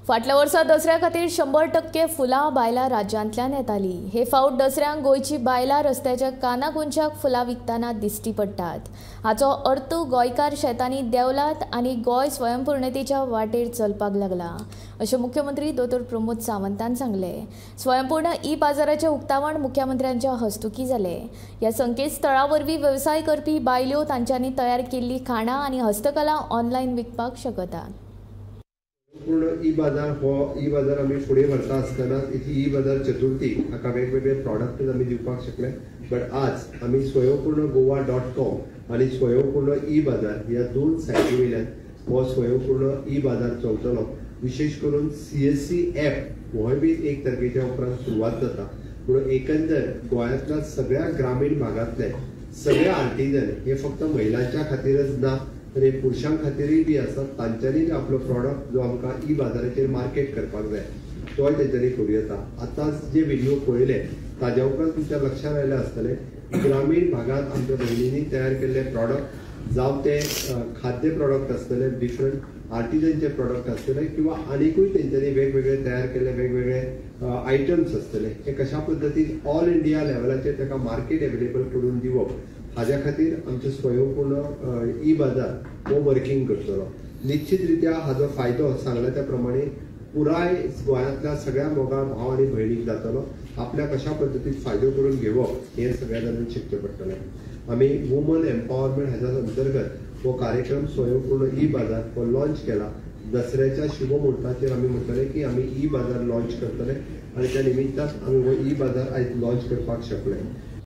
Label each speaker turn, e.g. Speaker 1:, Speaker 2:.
Speaker 1: फाटल्या वर्सा दसऱ्या खातीर 100% फुलां बायलां राज्यांतल्यान येताली. हे फावट दसऱ्यांक गोंयची बायलां रस्त्याच्या कानाकोनशाक फुलां विकतना दिश्टी पडटात. हाचो अर्थ गोंयकार शेतांनी देंवलात आनी गोंय स्वयंपूर्णतेच्या वाटेर चलपाक लागला, अशें मुख्यमंत्री दोतोर प्रमोद सावंतान सांगलें. स्वयंपूर्ण ई बाजाराचें उक्तावण मुख्यमंत्र्यांच्या हस्तुकीं जालें. ह्या संकेतस्थळा वरवीं वेवसाय करपी बायल्यो तांच्यांनी तयार केल्ली खाणां आनी हस्तकला ऑनलायन विकपाक शकतात.
Speaker 2: पूर्ण ई बाजार हो ई बाजार आमी फुडें व्हरता आसतना ई बाजार चतुर्थी हाका वेगवेगळे प्रॉडक्ट आमी दिवपाक शकले. बट आज आमी स्वयंपूर्ण गोवा डॉट कॉम आनी स्वयंपूर्ण ई बाजार ह्या दोन सायटी वयल्यान हो स्वयंपूर्ण ई बाजार चलतलो. विशेश करून CSC app होय बी 1 तारखेच्या उपरांत सुरवात जाता. म्हणून एकंदर गोंयांतल्या सगळ्या ग्रामीण भागांतले सगळे आर्टिजन हे फक्त महिलांच्या खातीरच ना तर हे पुरुषां खातीरय बी आसा. तांच्यांनी आपलो प्रॉडक्ट जो आमकां ई बाजाराचेर मार्केट करपाक जाय तोय तेंच्यांनी करूं येता. आतांच जे व्हिडिओ पळयले ताज्या उपरांत तुमच्या लक्षांत आयलें आसतलें, ग्रामीण भागांत आमच्या भयणींनी तयार केल्ले प्रॉडक्ट जावं ते खाद्य प्रॉडक्ट आसतले, डिफरंट आर्टिजनचे प्रॉडक्ट आसतले किंवा आनिकूय तेंच्यांनी वेगवेगळे तयार केल्ले वेगवेगळे आयटम्स आसतले, हे कशा पद्दतीन ऑल इंडिया लेवलाचेर ताका मार्केट एवेलेबल करून दिवप हाज्या खातीर आमचें स्वयंपूर्ण ई बाजार हो वर्किंग करतलो. निश्चित रित्या हाजो फायदो सांगला त्या प्रमाणे पुराय गोंयांतल्या सगळ्या मोगाळ भाव आनी भयणीक जातलो. आपल्या कशा पद्दतीन फायदो करून घेवप हें सगळ्या जाणांनी शिकचें पडटलें. आमी वुमन एम्पावरमेंट हाज्या अंतर्गत हो कार्यक्रम स्वयंपूर्ण ई बाजार हो लॉन्च केला. दसऱ्याच्या शुभ मुहूर्ताचेर आमी म्हणटले की आमी ई बाजार लॉन्च करतले आनी त्या निमित्तान आमी हो ई बाजार आयज लॉन्च करपाक शकले.